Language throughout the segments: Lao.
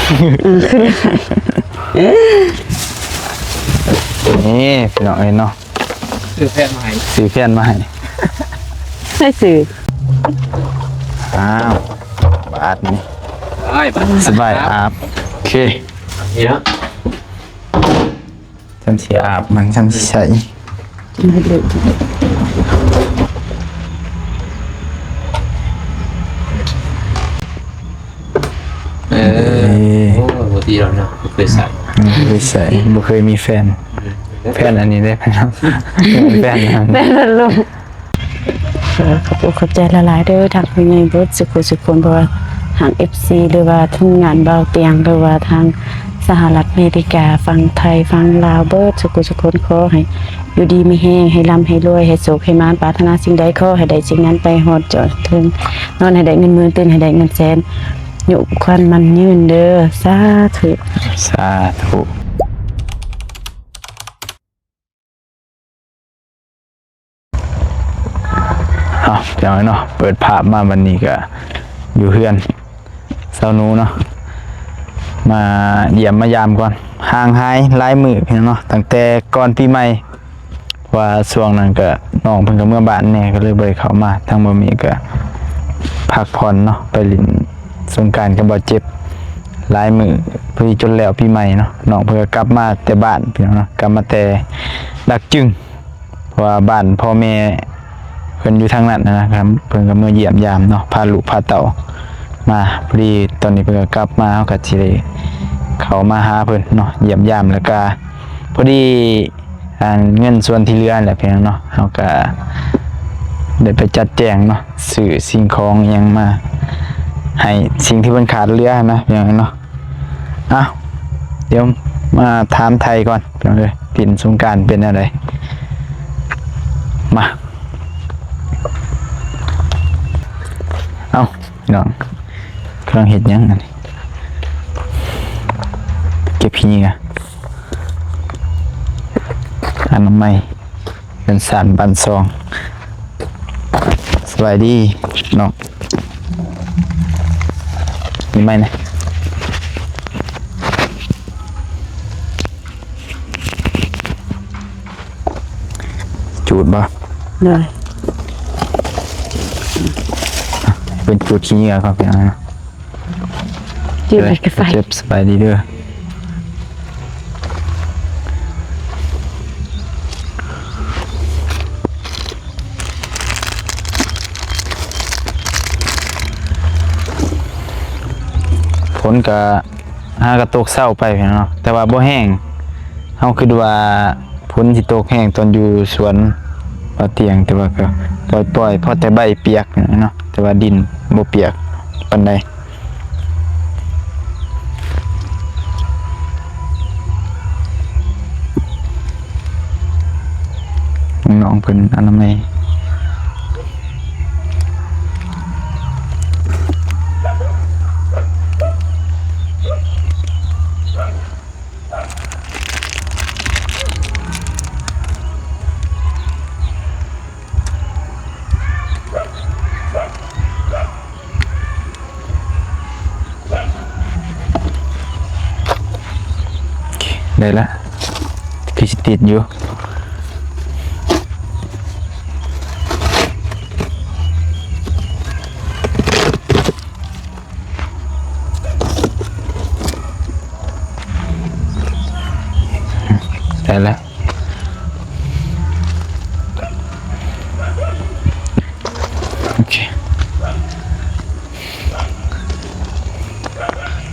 ເອີ ຄື ນີ້ພີ່ນ້ອງເອີຍເນາະ ຊື້ແຜ່ນມາໃຫ້ ຊື້ແຜ່ນມາໃຫ້ ໃສ່ຊື່ ອ້າວ ບາດນີ້ ໄປ ບາດ ສະບາຍ ອາບ ໂອເຄ ນີ້ເນາະ ຊ່ຳຊິອາບ ມັນຊ່ຳຊິໃສ່ ເອີ ເອີ ໂອ້ ບໍ່ດີແລ້ວເນາະ ບໍ່ເຄີຍໃສ່ ບໍ່ເຄີຍໃສ່ ບໍ່ເຄີຍມີແຟນ ແຟນອັນນີ້ເດ້ ແຟນ ແຟນພັດລົມ. ຂອບອົກຂອບໃຈຫຼາຍໆເດີ ທາງຜູ້ໃຫຍ່ເບິດສຸຜູ້ສຸຄົນ ບໍ່ວ່າທາງເອັຟຊີ ຫຼືວ່າທີມງານບ່າວຕຽງ ຫຼືວ່າທາງສະຫະລັດອາເມລິກາ ຝັ່ງໄທ ຝັ່ງລາວ ເບິດສຸຜູ້ສຸຄົນ ຂໍໃຫ້ຢູ່ດີມີແຮງ ໃຫ້ລ່ຳໃຫ້ລວຍ ໃຫ້ໂຊກໃຫ້ໝານ ປາດຖະໜາສິ່ງໃດ ຂໍໃຫ້ໄດ້ສິ່ງນັ້ນໄປຮອດຈອດເຖິງ ນອນໃຫ້ໄດ້ເງິນໝື່ນ ຕື່ນໃຫ້ໄດ້ເງິນແສນ ອາຍຸຂວັນໝັ້ນຍືນເດີ ສາທຸ ສາທຸ. ເອົາ ພີ່ນ້ອງເນາະ ເປີດພາບມາບັດນີ້ກະຢູ່ເຮືອນສາວໜູເນາະ ມາຢ້ຽມມາຢາມກ່ອນ ຫ່າງຫາຍຫຼາຍມື້ພີ່ນ້ອງເນາະ ຕັ້ງແຕ່ກ່ອນປີໃໝ່ ເພາະວ່າຊ່ວງນັ້ນກະນ້ອງເພິ່ນກະເມືອບ້ານແດ່ ກະເລີຍບໍ່ໄດ້ເຂົ້າມາ ທາງບ່າວເມກະພັກຜ່ອນເນາະ ໄປຫຼິ້ນສົງການກັບບ່າວເຈັບຫຼາຍມື້ ພໍດີຈົນແລ້ວປີໃໝ່ເນາະ ນ້ອງເພິ່ນກະກັບມາແຕ່ບ້ານພີ່ນ້ອງເນາະ ກັບມາແຕ່ດາກຈຶງ ເພາະວ່າບ້ານພໍ່ແມ່ເພິ່ນຢູ່ທາງນັ້ນນະ ເພິ່ນກະເມືອຢ້ຽມຢາມເນາະ ພາລູກພາເຕົ້າມາ ພໍດີຕອນນີ້ເພິ່ນກະກັບມາ ເຮົາກະຊິໄດ້ເຂົ້າມາຫາເພິ່ນເນາະ ຢ້ຽມຢາມ ແລ້ວກະພໍດີ ອັນເງິນສ່ວນທີ່ເຫຼືອຫັ້ນແຫຼະພີ່ນ້ອງເນາະ ເຮົາກະໄດ້ໄປຈັດແຈງເນາະ ຊື້ສິ່ງຂອງອີ່ຫຍັງມາໃຫ້ ສິ່ງທີ່ເພິ່ນຂາດເຫຼືອຫັ້ນນະພີ່ນ້ອງເນາະ. ເອົ້າ ດຽວມາຖາມໄຖ່ກ່ອນພີ່ນ້ອງເອີຍ ຫຼິ້ນສົງການເປັນແນວໃດ ມາ ເອົ້າ ພີ່ນ້ອງ ກຳລັງເຮັດຫຍັງອັນນີ້ ເກັບຂີ້ເຫຍື້ອ ອະນາໄມ ເຮືອນຊານບ້ານຊ່ອງ. ສະບາຍດີນ້ອງ ມີໄມ້ນະ ຈູດບໍ່? ໂດຍ ເພິ່ນຈູດຂີ້ເຫຍື້ອກ່ອນ ພີ່ນ້ອງ. ເຈັບ ເຈັບ ສະບາຍດີເດີ. ຝົນກະຫາກະຕົກເຊົາໄປເນາະ ແຕ່ວ່າບໍ່ແຮງ. ເຮົາຄິດວ່າຝົນຊິຕົກແຮງຕອນຢູ່ສວນບ່າວຕຽງ ແຕ່ວ່າກະປ່ອຍໆ ພໍແຕ່ໃບປຽກເນາະ ແຕ່ວ່າດິນບໍ່ປຽກປານໃດ. ນ້ອງເພິ່ນອະນາໄມ. ໂອເຄ ໄດ້ລະ ຄືຊິຕິດຢູ່. ໄດ້ແລ້ວ ໂອເຄ.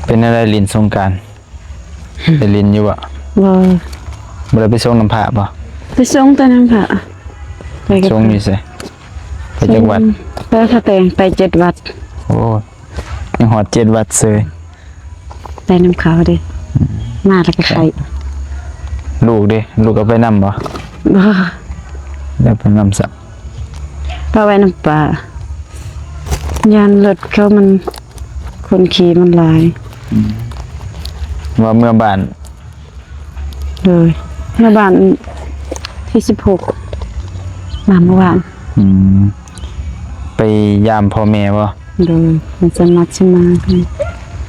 ເປັນແນວໃດຫຼິ້ນສົງການ? ໄດ້ຫຼິ້ນຢູ່ບໍ່? ບໍ່ ບໍ່ໄດ້ໄປສົງນ້ຳພະບໍ່? ໄປສົງແຕ່ນ້ຳພະ. ໄປກັບ ສົງຢູ່ໃສ? ໄປຈັກວັດ? ໄປພະແຕງ ໄປເຈັດວັດ. ໂອ້ ຍັງຮອດເຈັດວັດເສີຍ. ໄປນຳເຂົາເດ້. ອືມ ມາແລ້ວກໍໄຂ້. ລູກເດ້? ລູກກໍໄປນຳບໍ່? ບໍ່ ໄດ້ໄປນຳຊ້ຳ. ປະໄວ້ນຳປ້າ ຢ້ານລົດເຂົາມັນ ຄົນຂີ່ມັນຫຼາຍ. ອືມ ວ່າເມືອບ້ານ. ໂດຍ ເມືອບ້ານທີສິບຫົກ ມາເມື່ອວານ. ອືມ ໄປຢາມພໍ່ແມ່ບໍ່? ໂດຍ ເພິ່ນສະໝັກຊິມາ.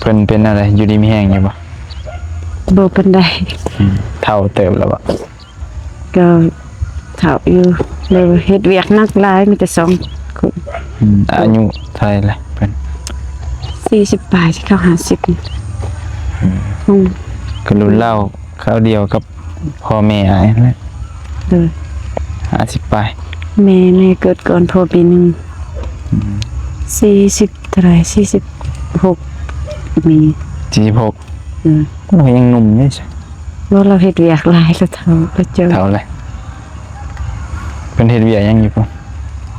ເພິ່ນເປັນແນວໃດ? ຢູ່ດີມີແຮງຢູ່ບໍ່? ບໍ່ປານໃດ. ອືມ ເຖົ້າເຕີບແລ້ວບໍ່? ກໍເຖົ້າຢູ່ ແລ້ວເຮັດວຽກໜັກຫຼາຍ ມີແຕ່ສອງຄົນ. ອືມ ອາຍຸເທົ່າໃດລະເພິ່ນ? ສີ່ສິບປາຍ ຊິເຂົ້າຫ້າສິບນີ້. ອືມ ອືມ ກໍລຸ້ນລາວຄາວດຽວກັບພໍ່ແມ່ອ້າຍຫັ້ນແຫຼະ. ໂດຍ ຫ້າສິບປາຍ. ແມ່ ແມ່ເກີດກ່ອນພໍ່ປີໜຶ່ງ. ອືມ ສີ່ສິບເທົ່າໃດ? ສີ່ສິບຫົກມີ. ສີ່ສິບຫົກ. ອືມ ໂອ້ ຍັງໜຸ່ມຢູ່. ບໍ່ ລາວເຮັດວຽກຫຼາຍ ລາວເຖົ້າ ລາວເຈົ້າ. ເຖົ້າແລ້ວ. ເພິ່ນເຮັດວຽກຫຍັງຢູ່ພຸ້ນ?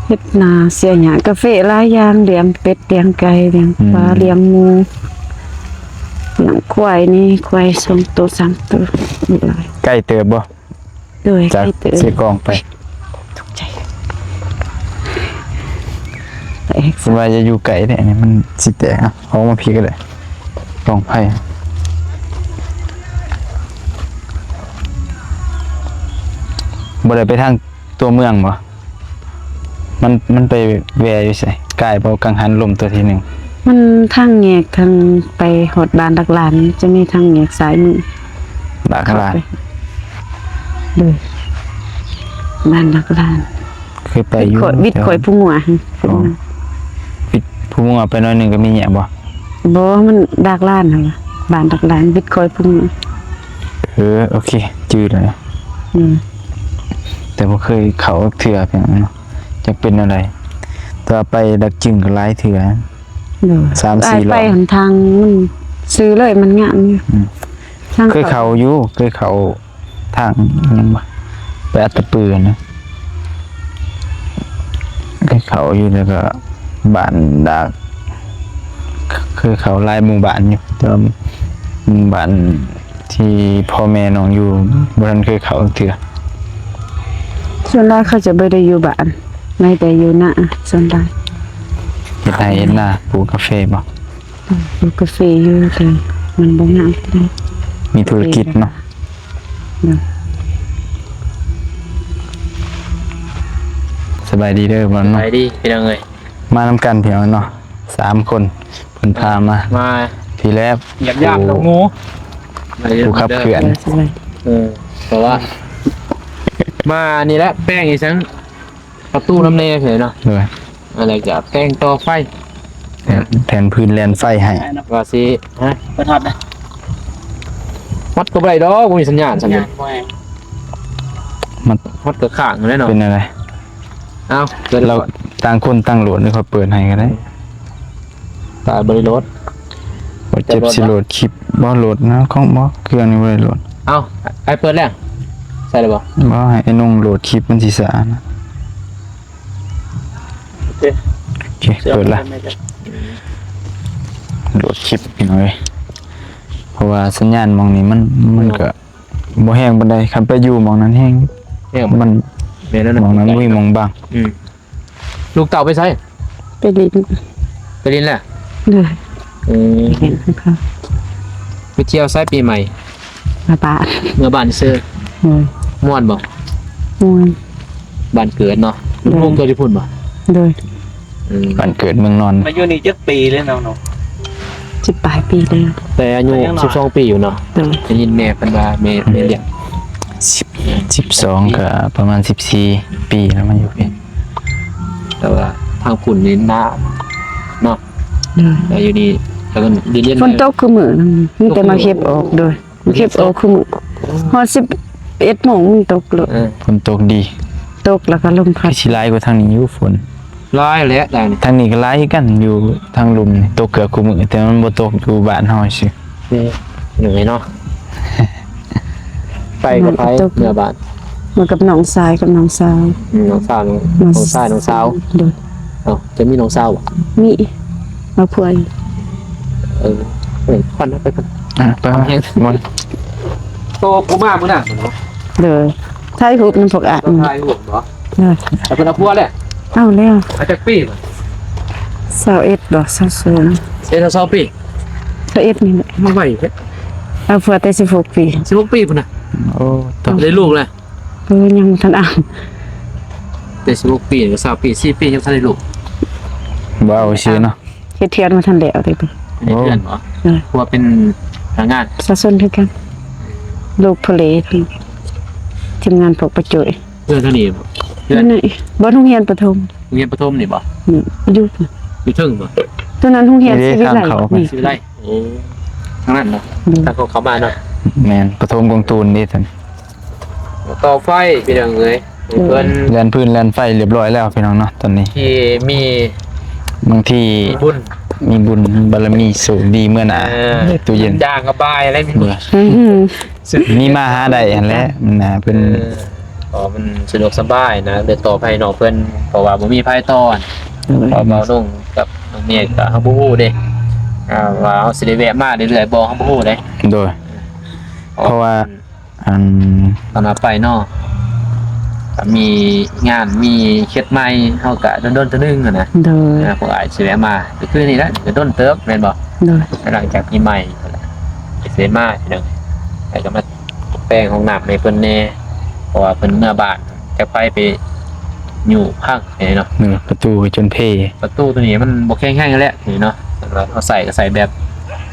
ເຮັດນາ ເສຍຫຍ້າກາເຟຫຼາຍຢ່າງ ລ້ຽງເປັດ ລ້ຽງໄກ່ ລ້ຽງປາ ອືມ ລ້ຽງໝູ ລ້ຽງຄວາຍນີ້ ຄວາຍສອງໂຕ ສາມໂຕ ຫຼາຍ. ໄກເຕີບບໍ່? ໂດຍ ຈາກເຊກອງໄປ. ຕົກໃຈ ແຕກ. ເພິ່ນວ່າຢ່າຢູ່ໃກ້ເດ້ ອັນນີ້ມັນຊິແຕກ. ເອົາ ອອກມາພີ້ກໍໄດ້. ກອງໄຟ ບໍ່ໄດ້ໄປທາງຕົວເມືອງບໍ່? ມັນ ມັນໄປແວ່ຢູ່ໃສ? ກາຍບໍ່ ກັງຫັນລົມຕົວທີໜຶ່ງ. ມັນທາງແຍກ ທາງໄປຮອດບ້ານດາກລານ ຈະມີທາງແຍກຊ້າຍມື. ດາກລານ. ໂດຍ ບ້ານດາກລານ. ເຄີຍໄປຢູ່ ວິດ ແຕ່ ຂ້ອຍພູງົວ. ອໍ ວິດພູງົວໄປໜ້ອຍໜຶ່ງກໍມີແຍກບໍ່? ບໍ່ ມັນດາກລານຫັ້ນລະ ບ້ານດາກລານ ວິດຂ້ອຍພູງົວ. ເອີ ໂອເຄ ຈື່ແລ້ວ. ອືມ ແຕ່ບໍ່ເຄີຍເຂົ້າເທື່ອ ເປັນຫຍັງເນາະ ຈັກເປັນແນວໃດ. ແຕ່ວ່າໄປດາກຈຶງກໍຫຼາຍເທື່ອ. ໂດຍ ສາມສີ່ ອ້າຍ ລອບ ໄປຫັ້ນ ທາງມັນຊື່ເລີຍ ມັນງາມຢູ່. ອືມ ທາງ ເຄີຍເຂົ້າຢູ່ ເຄີຍເຂົ້າ ທາງຫຍັງວະ ໄປອັດຕະປືນະ ເຄີຍເຂົ້າຢູ່. ແລ້ວກໍບ້ານດາກ ເຄີຍເຂົ້າຫຼາຍໝູ່ບ້ານຢູ່ ແຕ່ວ່າໝູ່ບ້ານທີ່ພໍ່ແມ່ນ້ອງຢູ່ ບໍ່ທັນເຄີຍເຂົ້າເທື່ອ. ສ່ວນຫຼາຍເຂົາຈະບໍ່ໄດ້ຢູ່ບ້ານ ມີແຕ່ຢູ່ນາ ສ່ວນຫຼາຍ. ເຮັດໄຮ່ເຮັດນາ ປູກກາເຟບໍ່? ປູກກາເຟຢູ່ ແຕ່ມັນບໍ່ງາມປານໃດ. ມີທຸລະກິດເນາະ. ໂດຍ ສະບາຍດີເດີ ບ່າວເນາະ. ສະບາຍດີພີ່ນ້ອງເອີຍ. ມານຳກັນພີ່ນ້ອງເນາະ ສາມຄົນ ເພິ່ນພາມາ ມາທີ່ແລກ ຢ້ຽມຢາມນ້ອງໝູ ຜູ້ຂັບເຄື່ອນ. ເອີ ສະບາຍ ເອີ ເພາະວ່າ ມານີ້ແຫຼະ ແປງອີ່ສັງ ປະຕູນຳແດ່ເນາະ. ໂດຍ ອັນນັ້ນກະແຕ່ງຕໍ່ໄຟ ແທນ ແທນພື້ນແລ່ນໄຟໃຫ້ ວ່າຊິ ຮະ ປະທັດນະ ມັດກໍບໍ່ໄດ້ດອກ ບໍ່ມີສັນຍານ ສັນຍານບໍ່ແຮງ ມັດ ມັດກໍຄ້າງແລ້ວເນາະ. ເປັນແນວໃດ? ເອົ້າ ລາວຕ່າງຄົນຕ່າງໂຫຼດ ຂ້ອຍເປີດໃຫ້ກໍໄດ້. ຕາຍ ບໍ່ໄດ້ໂຫຼດ ບໍ່ເຈັບ ຊິໂຫຼດຄລິບ ບໍ່ໂຫຼດນະ ຂອງ ບໍ່ ເຄື່ອງນີ້ບໍ່ໄດ້ໂຫຼດ. ເອົ້າ ອ້າຍເປີດແລ້ວ ໃສ່ແລ້ວບໍ່? ບໍ່ ໃຫ້ອ້າຍນົງໂຫຼດຄລິບ ມັນຊິຊ້ານະ. ໂອເຄ ໂອເຄ ເປີດລະ ໂຫຼດຄລິບພີ່ນ້ອງເອີຍ. ເພາະວ່າສັນຍານໝ່ອງນີ້ມັນ ມັນກໍບໍ່ແຮງປານໃດ ຄັນໄປຢູ່ໝ່ອງນັ້ນແຮງ ແຮງ ມັນ ແມ່ນແລ້ວນະ ໝ່ອງນັ້ນບໍ່ມີໝ່ອງບັງ. ອືມ ລູກເຕົ້າໄປໃສ? ໄປຫຼິ້ນ ໄປຫຼິ້ນແລ້ວ. ໂດຍ ເອີ ໄປຫຼິ້ນນຳເຂົາ. ໄປທ່ຽວໃສປີໃໝ່? ມາບ້ານ ເມືອບ້ານຊື່. ໂດຍ ມ່ວນບໍ່? ມ່ວນ ບ້ານເກີດເນາະ. ໂດຍ ລູກເກີດຢູ່ພຸ້ນບໍ່? ໂດຍ ອືມ ບ້ານເກີດເມືອງນອນ. ມາຢູ່ນີ້ຈັກປີແລ້ວນ້ອງ? ສິບປາຍປີແລ້ວ ແຕ່ອາຍຸ ຍັງນ້ອຍ ສິບສອງປີຢູ່ເນາະ. ໂດຍ ໄດ້ຍິນແມ່ເພິ່ນວ່າ ແມ່ ແມ່ລ້ຽງ ສິບ ສິບສອງ ກໍປະມານສິບສີ່ປີແລ້ວ ມາຢູ່ພີ້. ແຕ່ວ່າທາງພຸ້ນນີ້ໜາວເນາະ. ໂດຍ ແຕ່ຢູ່ນີ້ ແລ້ວກໍເຢັນໆ ຝົນຕົກຄູ່ມື້ ມີແຕ່ມາເກັບອອກ. ໂດຍ ມາເກັບອອກຄູ່ມື້ ຮອດສິບເອັດໂມງມັນຕົກໂລດ. ເອີ ຝົນຕົກດີ ຕົກແລ້ວກໍລົມພັດ. ຊິຫຼາຍກວ່າທາງນີ້ຢູ່ ຝົນ. ຫຼາຍແຫຼະ ທາງນີ້ກໍຫຼາຍຄືກັນ ຢູ່ທາງລຸ່ມນີ້ ຕົກເກືອບຄູ່ມື້ ແຕ່ມັນບໍ່ຕົກຢູ່ບ້ານເຮົາຊື່. ນີ້ ເນາະ ໄປກັບໃຜ? ເມືອບ້ານ ມາກັບນ້ອງຊາຍກັບນ້ອງສາວ. ອືມ ນ້ອງສາວ ນ້ອງຊາຍ ນ້ອງສາວ. ໂດຍ ເອົ້າ ເຈົ້າມີນ້ອງສາວບໍ່? ມີ ມາພວຍ. ເອີ ເອີ ຄວັນເອົາໄປກ່ອນ. ອ່າ ໄປ ຄວັນແຮງ. ໂຕ ຜູ້ມາມື້ນັ້ນເນາະ. ໂດຍ ຖ່າຍຮູບນຳພວກອ້າຍ. ຖ່າຍຮູບບໍ່? ໂດຍ ແລ້ວເພິ່ນເອົາຜົວແລ້ວ? ເອົາແລ້ວ. ອາ ຈັກປີ? ຊາວເອັດບໍ່ ຊາວສອງ. ເອັດ ຊາວສອງປີ. ຊາວເອັດນີ້ແຫຼະ. ມາໄວແທ້. ເອົາຜົວແຕ່ສິບຫົກປີ. ສິບຫົກປີພຸ້ນນະ. ໂອ້ ໄດ້ລູກແລ້ວ? ເອີ ຍັງບໍ່ທັນເອົາ. ແຕ່ສິບຫົກປີກໍຊາວປີ ສີ່ປີຍັງບໍ່ທັນໄດ້ລູກ. ບໍ່ເອົາຊື່ເນາະ. ເຮັດເຮືອນບໍ່ທັນແລ້ວເດ້. ໃນເຮືອນບໍ່? ເອີ ເພາະວ່າເປັນພະນັກງານປະຊາຊົນຄືກັນ ລູກພໍ່ເຫຼ ທີມງານພວກປ້າໂຈ້ຍ. ເຮືອນເທົ່ານີ້ບໍ່? ເຮືອນ ເຮືອນນີ້ ບ່ອນໂຮງຮຽນປະຖົມ ໂຮງຮຽນປະຖົມນີ້ບໍ່? ອືມ ຢູ່ ຢູ່ເທິງບໍ່? ຕົວນັ້ນໂຮງຮຽນ ນີ້ເດ້ ຊີວິດໄລ ທາງເຂົ້າໄປ ນີ້ ຊີວິດໄລ. ໂອ້ ທາງນັ້ນເນາະ ອືມ ທາງເຂົ້າ ເຂົ້າມາເນາະ. ແມ່ນ ປະຖົມກອງຕູນເດ້ທ່ານ. ຕໍ່ໄຟພີ່ນ້ອງເອີຍ ເພິ່ນແລ່ນພື້ນແລ່ນໄຟຮຽບຮ້ອຍແລ້ວພີ່ນ້ອງເນາະ ຕອນນີ້ ທີ່ມີ ບາງທີມີບຸນ ມີບຸນບາລະມີ ໂຊກດີເມືອໜ້າ ເອີ ໄດ້ຕູ້ເຢັນ ຈ້າງກະບາຍແລ້ວມີບຸນ ອືມ ມີມາຫາໄດ້ຫັ້ນແຫຼະ ມັນນະ ເພິ່ນ ເອີ ກໍມັນສະດວກສະບາຍນະ ເລີຍຕໍ່ໄຟໃຫ້ນ້ອງເພິ່ນ ເພາະວ່າບໍ່ມີໃຜຕໍ່ ເພາະວ່າເບົາໜຸ່ງກັບນ້ອງເມກະ ເຮົາບໍ່ຮູ້ເດ້ ອ່າ ວ່າເຮົາຊິໄດ້ແວະມາເລື້ອຍໆບໍ່ ເຮົາບໍ່ຮູ້ເດ້ ໂດຍ ເພາະວ່າ ອັນ ຕອນວ່າໄປເນາະ ກໍມີງານ ມີເຮັດໃໝ່ ເຮົາກໍດົນໆເທື່ອໜຶ່ງຫັ້ນນະ ໂດຍ ອ່າ ພວກອ້າຍຊິແວະມາ ກໍຄືນີ້ແຫຼະ ກໍດົນເຕີບແມ່ນບໍ່? ໂດຍ ຫຼັງຈາກປີໃໝ່ພຸ້ນແຫຼະ ຊິໄດ້ມາເທື່ອໜຶ່ງ ແລ້ວກໍມາແປງຫ້ອງນ້ຳໃຫ້ເພິ່ນແດ່ ເພາະວ່າເພິ່ນເມືອບ້ານ ຈັກໃຜໄປຍູ້ພັງແດ່ເນາະ ເອີ ປະຕູກໍຈົນເພ ປະຕູຕົວນີ້ມັນບໍ່ແຂງແຮງແຫຼະນີ້ເນາະ ເຮົາໃສ່ກໍໃສ່ແບບ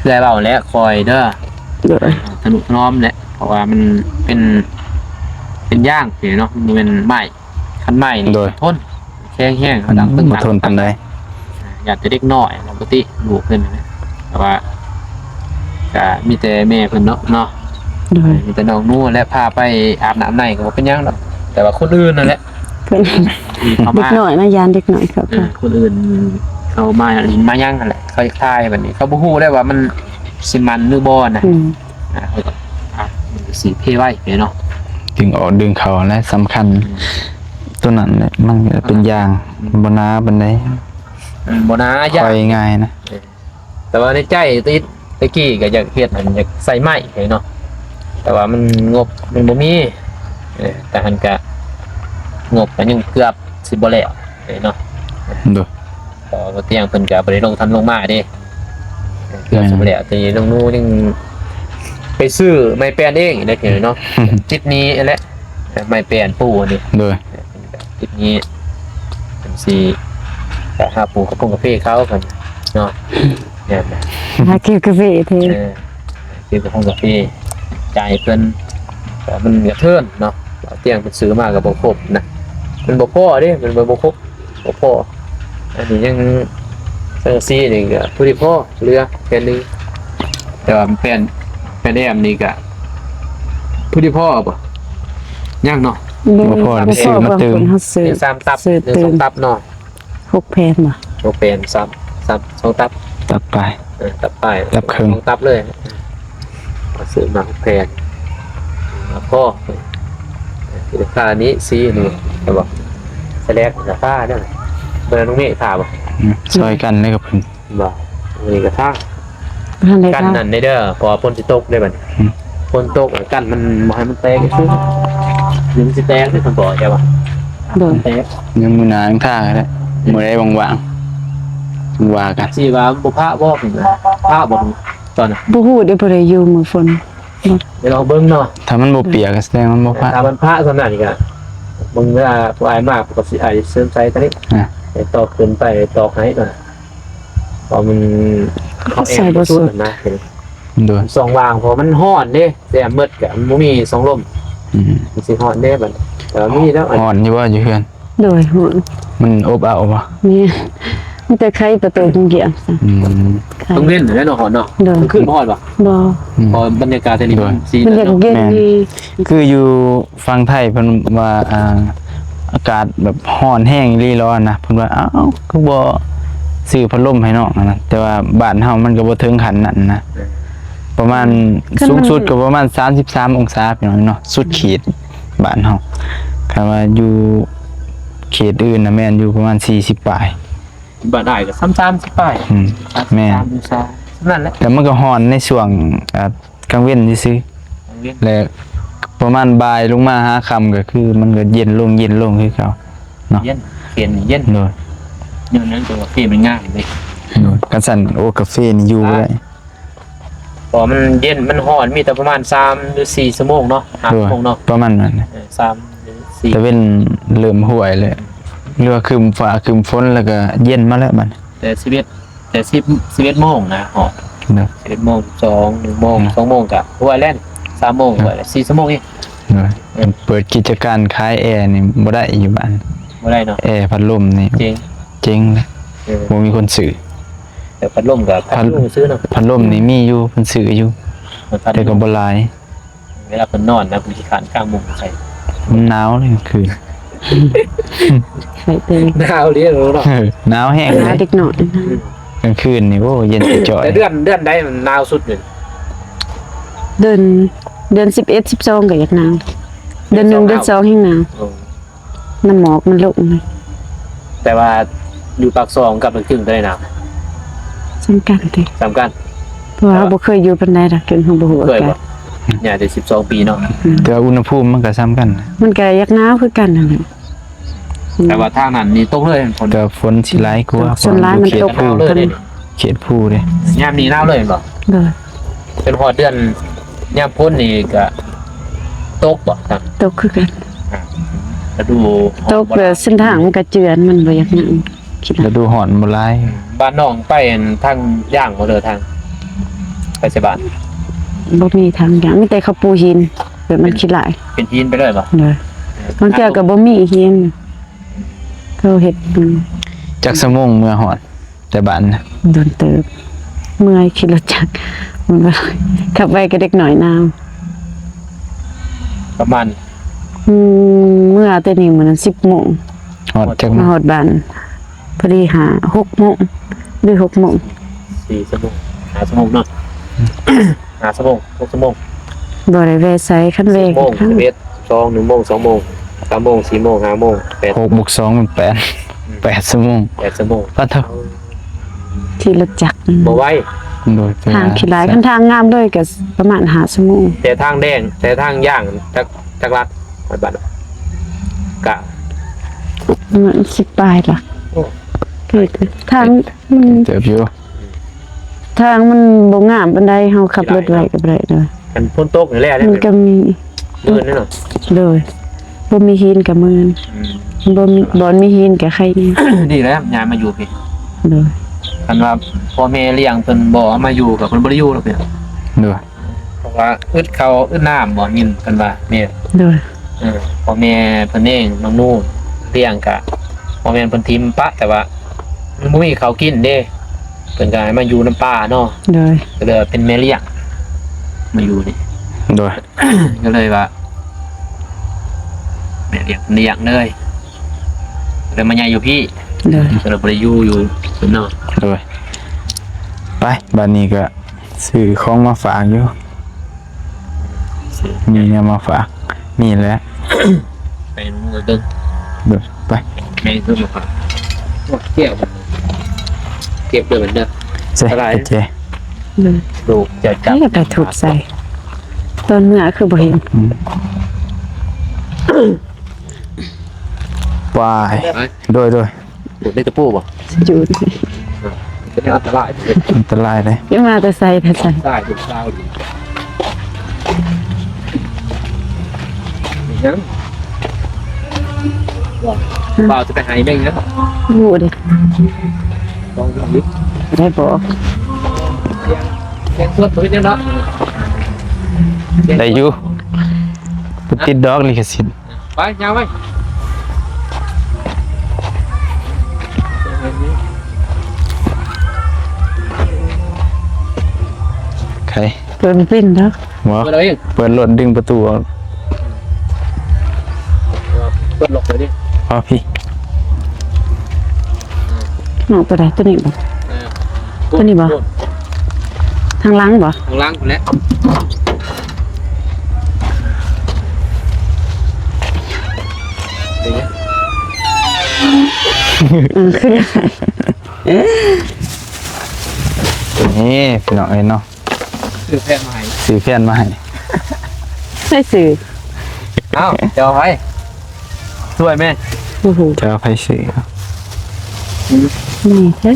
ຄືອ້າຍເວົ້າແຫຼະ ຄ່ອຍເດີ ໂດຍ ທະນຸຖະນອມແຫຼະ ເພາະວ່າມັນເປັນ ເປັນຢາງເນາະ ມັນບໍ່ແມ່ນໄມ້ ຄັນໄມ້ນີ້ ໂດຍ ທົນ ແຂງແຮງ ອືມ ເຮົາດັງປຶ້ງ ບໍ່ທົນປານໃດ ຢ້ານແຕ່ເດັກນ້ອຍ ປົກກະຕິລູກເພິ່ນ ແຕ່ວ່າກະມີແຕ່ແມ່ເພິ່ນເນາະ ເນາະ ໂດຍ ມີແຕ່ນ້ອງໜູແຫຼະ ພາໄປອາບນ້ຳໃນກໍບໍ່ເປັນຫຍັງດອກ ແຕ່ວ່າຄົນອື່ນນັ້ນແຫຼະ ເພິ່ນ ທີ່ເຂົ້າມາ ເດັກນ້ອຍນະ ຢ້ານເດັກນ້ອຍເຂົ້າ ເອີ ໄປ ຄົນອື່ນເຂົ້າມາຫຼິ້ນມາຫຍັງຫັ້ນແຫຼະ ເຂົາຢາກຖ່າຍບັດນີ້ ເຂົາບໍ່ຮູ້ໄດ້ວ່າມັນຊິໝັ່ນຫຼືບໍ່ນະ ອືມ ອ່າ ເຂົາກໍ ອ່າ ມັນກໍຊິເພໄວເນາະ ດຶງອອກດຶງເຂົ້າຫັ້ນແຫຼະສຳຄັນ ອືມ ຕົວນັ້ນແຫຼະ ມັນເປັນຢາງ ອືມ ບໍ່ໜາປານໃດ ອືມ ບໍ່ໜາ ຢາງ ຄ່ອຍງ່າຍນະ ເອີ ແຕ່ວ່າໃນໃຈຕິດ ແຕ່ກີ້ກໍຢາກເຮັດ ອັນ ຢາກໃສ່ໄມ້ເນາະ ແຕ່ວ່າມັນ ງົບມັນບໍ່ມີ ເອີ ແຕ່ຫັ້ນກະງົບກໍຍັງເກືອບຊິບໍ່ແລ້ວເນາະ ໂດຍ ເພາະວ່າບໍ່ຕຽງເພິ່ນກໍບໍ່ໄດ້ລົງທັນລົງມາເດ້ ເກືອບຊິບໍ່ແລ້ວ ແມ່ນ ແຕ່ນ້ອງໜູຍັງໄປຊື້ໄມ້ແປ້ນເອງອີກເດ້ເນາະ ຕິດໜີ້ຫັ້ນແຫຼະ ໄມ້ແປ້ນປູນີ້ ໂດຍ ຕິດໜີ້ ເພິ່ນຊິໄປຫາປູກະພົງກາເຟເຂົາເພິ່ນເນາະ ແມ່ນ ຫາເກັບກາເຟເທີ ເອີ ເກັບກະພົງກາເຟ ຈ່າຍໃຫ້ເພິ່ນ ແຕ່ມັນກະເທີນເນາະ ຕຽງເພິ່ນຊື້ມາກໍບໍ່ຄົບນະ ມັນບໍ່ພໍເດ້ ມັນບໍ່ ບໍ່ຄົບ ບໍ່ພໍ ອັນນີ້ຍັງ ສັງກະສີນີ້ກໍພໍດີພໍ ເຫຼືອແຜ່ນໜຶ່ງ ແຕ່ວ່າແຜ່ນ ແຜ່ນແອ້ມນີ້ກໍພໍດີພໍບໍ່? ຍັງເນາະ ບໍ່ພໍ ບໍ່ພໍ ໄດ້ຊື້ມາຕື່ມ ເຮົາຊື້ ມີສາມຕັບ ຊື້ຕື່ມ ມີສອງຕັບເນາະ ຫົກແຜ່ນບໍ່? ຫົກແຜ່ນ ສາມ ສາມ ສອງຕັບ ຕັບປາຍ ເອີ ຕັບປາຍ ຕັບເຄິ່ງ ສອງຕັບເລີຍ ຊື້ມາຫົກແຜ່ນ ພໍ ລາຄານີ້ ສີນີ້ ເຫັນບໍ່? ສະແລັກ ລາຄານັ້ນ ເບິ່ງນ້ອງເມກ ຖ້າບໍ່? ອືມ ຊ່ອຍກັນເລີຍກັບເພິ່ນ ບໍ່ ມື້ນີ້ກໍທາງ ບໍ່ທັນໄດ້ ກັນນັ້ນເດີ ເພາະວ່າຝົນຊິຕົກເດ້ບັດນີ້ ອືມ ຝົນຕົກ ກັນມັນບໍ່ໃຫ້ມັນແຕກຊື່ ມັນຊິແຕກເດ້ ຄັນບໍ່ ແຕ່ວ່າ ໂດຍ ແຕກ ຍັງມື້ໜ້າຍັງຖ້າກໍໄດ້ ມື້ໃດວ່າງໆ ວ່າກັນ ຊິວ່າບໍ່ພະບໍ່ ພະບໍ່ຕອນນັ້ນ ບໍ່ຮູ້ເດ້ ບໍ່ໄດ້ຢູ່ມື້ຝົນ ດຽວລອງເບິ່ງເນາະ ຖ້າມັນບໍ່ປຽກກໍສະແດງມັນບໍ່ພະ ຖ້າມັນພະສ່ຳນັ້ນນີ້ກໍ ເບິ່ງເວລາຜູ້ອ້າຍມາ ເຂົາກໍຊິອ້າຍເສີມໃສ່ຕອນນີ້ ອ່າ ໄດ້ຕອກຂຶ້ນໄປຕອກໃຫ້ ເພາະມັນ ເຮົາແອມບໍ່ສຸດນະ ໂດຍ ຊ່ອງວ່າງ ເພາະມັນຮ້ອນເດ້ ແອມໝົດກໍມັນບໍ່ມີຊ່ອງລົມ ອືມ ມັນຊິຮ້ອນເດ້ບັດນີ້ ແຕ່ວ່າມີແລ້ວ ຮ້ອນຢູ່ບໍ່ ຢູ່ເຮືອນ? ໂດຍ ຮ້ອນ ມັນອົບເອົາບໍ່? ມີ ມີແຕ່ໄຂປະຕູກຽງໆ ອືມ ກາງເວັນແຫຼະເນາະ ຮ້ອນເນາະ ໂດຍ ກາງຄືນບໍ່ຮ້ອນບໍ່? ບໍ່ ອືມ ເພາະບັນຍາກາດແຖວນີ້ ໂດຍ ມັນຊິ ບັນຍາກາດເຢັນ ເນາະ ດີ ຄືຢູ່ ຝັ່ງໄທເພິ່ນວ່າ ອ່າ ອາກາດແບບຮ້ອນແຮງອີ່ຫຼີແລ້ວນະ ເພິ່ນວ່າ ອ້າວ ຄືບໍ່ຊື້ພັດລົມໃຫ້ນ້ອງຫັ້ນນະ ແຕ່ວ່າບ້ານເຮົາມັນກໍບໍ່ເຖິງຂັ້ນນັ້ນນະ ປະມານ ຄັນມັນ ສູງສຸດກໍປະມານສາມສິບສາມອົງສາພີ່ນ້ອງເນາະ ສຸດຂີດບ້ານເຮົາ ຄັນວ່າຢູ່ເຂດອື່ນນະແມ່ນຢູ່ປະມານສີ່ສິບປາຍ ບ້ານອ້າຍກໍສາມສິບປາຍ ອືມ ແມ່ນ ສາມສິບສາມອົງສາ ສ່ຳນັ້ນແຫຼະ ແຕ່ມັນກໍຮ້ອນໃນຊ່ວງ ອ່າ ກາງເວັນຊື່ໆ ກາງເວັນ ແລະ ປະມານບ່າຍລົງມາຫາຄ່ຳກໍຄືມັນກໍເຢັນລົງ ເຢັນລົງຄືເກົ່າເນາະ ເຢັນ ເຢັນ ເຢັນ ໂດຍ ຍ້ອນນັ້ນກາເຟມັນງາມເດ້ ໂດຍ ຄັນຊັ້ນ ໂອ້ ກາເຟນີ້ຢູ່ບໍ່ໄດ້ ອ່າ ເພາະວ່າມັນເຢັນ ມັນຮ້ອນ ມີແຕ່ປະມານສາມຫຼືສີ່ຊົ່ວໂມງເນາະ ຫ້າ ໂດຍ ຊົ່ວໂມງເນາະ ປະມານນັ້ນ ເອີ ສາມຫຼືສີ່ ຕາເວັນເລີ່ມຫ້ວຍແລ້ວ ຫຼືວ່າຄຶ້ມຟ້າຄຶ້ມຝົນ ແລ້ວກໍເຢັນມາແລ້ວບັດ ແຕ່ສິບເອັດ ແຕ່ສິບ ສິບເອັດໂມງນະ ຮອດ ເນາະ ສິບເອັດໂມງ ສອງ ໜຶ່ງໂມງ ເນາະ ສອງໂມງກະຫົວແລ້ວ ສາມໂມງ ເນາະ ສີ່ຊົ່ວໂມງເອງ. ໂດຍ ເອີ ເປີດກິດຈະການຂາຍແອນີ້ບໍ່ໄດ້ຢູ່ບ້ານ ບໍ່ໄດ້ເນາະ ແອພັດລົມນີ້ເຈັງ ເຈັງເລີຍ ເອີ ບໍ່ມີຄົນຊື້. ແຕ່ພັດລົມກໍພັດລົມຊື້ເນາະ ພັດລົມນີ້ມີຢູ່ ເພິ່ນຊື້ຢູ່ ແຕ່ກໍບໍ່ຫຼາຍ. ເວລາເພິ່ນນອນນະ ເພິ່ນຂີ້ຄ້ານກາງມຸ້ງໃສ່ ມັນໜາວເລີຍກາງຄືນ ໄຂ້ຕື່ນ ໜາວເລີຍເນາະ ເອີ ໜາວແຮງເລີຍ ເດັກນ້ອຍ ກາງຄືນນີ້ ໂອ້ ເຢັນຈ່ອຍ. ແຕ່ເດືອນ ເດືອນໃດມັນໜາວສຸດຢູ່? ເດືອນ ເດືອນສິບເອັດ ສິບສອງກໍຢາກໜາວ ເດືອນໜຶ່ງ ເດືອນສອງແຮງໜາວ. ໂອ້ ນ້ຳໝອກມັນລົງ. ແຕ່ວ່າຢູ່ປາກຊ່ອງກັບເມືອງຈຶງໂຕໃດໜາວ? ສ່ຳກັນຕິ? ສ່ຳກັນ ເພາະວ່າເຮົາບໍ່ເຄີຍຢູ່ປານໃດດອກ ຈົນເຮົາບໍ່ຮູ້ອາກາດ. ຍາກແຕ່ສິບສອງປີເນາະ. ອືມ ແຕ່ວ່າອຸນຫະພູມມັນກໍສ່ຳກັນ ມັນກໍຢາກໜາວຄືກັນນັ້ນແຫຼະ. ແຕ່ວ່າທາງນັ້ນນີ້ຕົກເລີຍຝົນ ກໍຝົນຊິຫຼາຍກວ່າ ສ່ວນຫຼາຍມັນຕົກ ເຂດພູເດ້. ຍາມນີ້ໜາວເລີຍແມ່ນບໍ່? ໂດຍ ຈົນຮອດເດືອນຍາມຝົນນີ້ກະຕົກບໍ່? ຕົກຄືກັນ. ອ່າ ລະດູ ຕົກແລ້ວເສັ້ນທາງມັນກະເຈື່ອນ ມັນບໍ່ຢາກຍ່າງ ລະດູຮ້ອນບໍ່ຫຼາຍ. ບ້ານນ້ອງໄປອັນທາງຢ່າງບໍ່ ຫຼືທາງໄປໃສບ້ານ? ບໍ່ມີທາງຢ່າງ ມີແຕ່ເຂົາປູຫີນ ແບບມັນຂີ້ຫຼາຍ ເປັນຫີນໄປເລີຍບໍ່? ໂດຍ ບາງເທື່ອກະບໍ່ມີຫີນ ເຂົາເຮັດ. ອືມ ຈັກຊົ່ວໂມງເມືອຮອດ? ແຕ່ບ້ານນະ ດົນເຕີບ ເມື່ອຍ ຂີ່ລົດຈັກ ມັນບໍ່ ຂັບໄວກໍເດັກນ້ອຍໜາວ. ປະມານ ອືມ ເມື່ອແຕ່ນີ້ມື້ນັ້ນສິບໂມງ ຮອດຈັກໂມງ? ມາຮອດບ້ານພໍດີຫ້າ ຫົກໂມງ ຫຼືຫົກໂມງ ສີ່ຊົ່ວໂມງ ຫ້າຊົ່ວໂມງເນາະ. ຫ້າຊົ່ວໂມງ ຫົກຊົ່ວໂມງ ບໍ່ໄດ້ແວ່ໃສ. ຄັນແວ່ ສິບໂມງ ສິບເອັດ ສອງ ໜຶ່ງໂມງ ສອງໂມງ ສາມໂມງ ສີ່ໂມງ ຫ້າໂມງ ແປດ ຫົກບວກສອງເປັນແປດ ອືມ ແປດຊົ່ວໂມງ ແປດຊົ່ວໂມງ. ປາໂທ ຂີ່ລົດຈັກ ອືມ ບໍ່ໄວ. ໂດຍ ທາງຂີ້ຫຼາຍ ຄັນທາງງາມເລີຍກໍປະມານຫ້າຊົ່ວໂມງ. ແຕ່ທາງແດງ ແຕ່ທາງຢ່າງ ຈັກ ຈັກຫຼັກ ຮອດບ້ານ? ກະ ປະມານສິບປາຍຫຼັກ. ໂອ້ ທາງ ມັນເຕີບຢູ່ ທາງມັນບໍ່ງາມປານໃດ ເຮົາຂັບລົດໄວກໍບໍ່ໄດ້ເດີ. ຄັນຝົນຕົກນີ້ແຫຼະ ມັນກໍມີ ມື່ນເນາະ. ໂດຍ ບໍ່ມີຫີນກໍມື່ນ. ອືມ ບໍ່ມີ ບ່ອນມີຫີນກໍໄຄແດ່. ດີແລ້ວຍ້າຍມາຢູ່ພີ້. ໂດຍ ຄັນວ່າພໍ່ແມ່ລ້ຽງເພິ່ນບໍ່ເອົາມາຢູ່ ກໍເພິ່ນບໍ່ໄດ້ຢູ່ດອກ. ໂດຍ ເພາະວ່າອຶດເຂົ້າອຶດນ້ຳບໍ່ ຍິນເພິ່ນວ່າແມ່ນ. ໂດຍ ເອີ ພໍ່ແມ່ເພິ່ນເອງ ນ້ອງນູນລ້ຽງກະ ບໍ່ແມ່ນເພິ່ນຖິ້ມປະ ແຕ່ວ່າມັນບໍ່ມີເຂົ້າກິນເດ້ ເພິ່ນກະໃຫ້ມາຢູ່ນຳປ້າເນາະ. ໂດຍ ກໍເລີຍເປັນແມ່ລ້ຽງມາຢູ່ນີ້. ໂດຍ ກໍເລີຍວ່າແມ່ລ້ຽງເພິ່ນລ້ຽງເລີຍ ກໍເລີຍມາໃຫຍ່ຢູ່ພີ້. ໂດຍ ກໍເລີຍບໍ່ໄດ້ຢູ່ ຢູ່ເນາະ. ໂດຍ ໄປ ບາດນີ້ກໍ ຊື້ຂອງມາຝາກຢູ່ ມີແນວມາຝາກ ນີ້ແຫຼະ ໄປເບິ່ງ. ໂດຍ ໄປ ແມ່ນຄືມາຝາກ ເກັບ ເກັບເດີ ເກັບເດີ ອັນຕະລາຍ ເຈ ໂດຍ ລູກຈະຈັບ ໃຜກໍໄປທຸບໃສ່ ຕອນເມື່ອຄືບໍ່ເຫັນ. ອືມ ໄປ ໄປ ໂດຍ ໂດຍ. ຈູດໄດ້ຕະປູບໍ່? ຈູດ ເປັນອັນຕະລາຍ ອັນຕະລາຍເດ້. ຈະມາແຕ່ໃສແທ້ ຕາຍ ລູກສາວດີ. ເປັນຫຍັງ? ບ່າວຈະໄປໃຫ້ແມ່ນຫຍັງ? ຮູ້ເດ້ ຕ້ອງຮູ້ ໄດ້ບໍ່? ແກງ ແກງສົດບໍ່ເຮັດຫຍັງດອກ. ໄດ້ຢູ່ ບໍ່ຕິດດອກລິຂະສິດ. ໄປ ຍ່າງໄປ ໃຄ ເປີດບໍ່ເປັນດອກ. ບໍ່ ເປີດເອົາເອງ ເປີດລົດ ດຶງປະຕູອອກ ເປີດລັອກໄປດິ. ອໍ ພີ້ ນ້ອງໂຕໃດ? ໂຕນີ້ບໍ່? ເອີ ໂຕນີ້ບໍ່? ທາງຫຼັງບໍ່? ທາງຫຼັງພຸ້ນແຫຼະ. ເປັນຫຍັງ? ເອີ ຄືໄດ້ ນີ້ພີ່ນ້ອງເອີຍເນາະ ຊື້ແຜ່ນມາໃຫ້ ຊື້ແຜ່ນມາໃຫ້ ໃຜຊື້? ເອົ້າ ເຈົ້າໃຜ? ຊ່ວຍແມ່ ໂອ້ໂຫ ເຈົ້າໃຜຊື້? ອືມ ນີ້ເດ້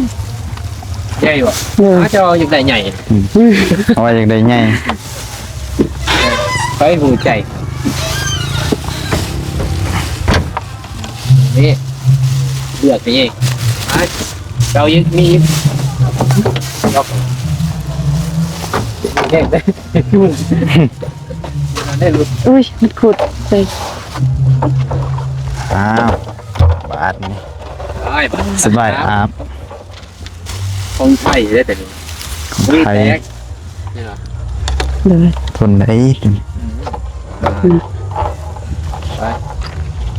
ໃຫຍ່ບໍ່? ເອີ ເຈົ້າຢາກໄດ້ໃຫຍ່ ອືມ ເອົາໄວ້ຢາກໄດ້ໃຫຍ່ ໃຜຮູ້ໃຈ ນີ້ ເລືອກນີ້ ໄປ ເຈົ້າອີກ ມີອີກ ໂອ້ຍ ມັນຂຸດໃສ່ ອ້າວ ບາດນີ້ ອ້າຍ ບາດ ສະບາຍອາບ ຂອງໄທເດ້ ແຕ່ນີ້ ຂອງໄທ ແຕກ ນີ້ລະ ໂດຍ ທົນໄດ້ ອືມ ໄປ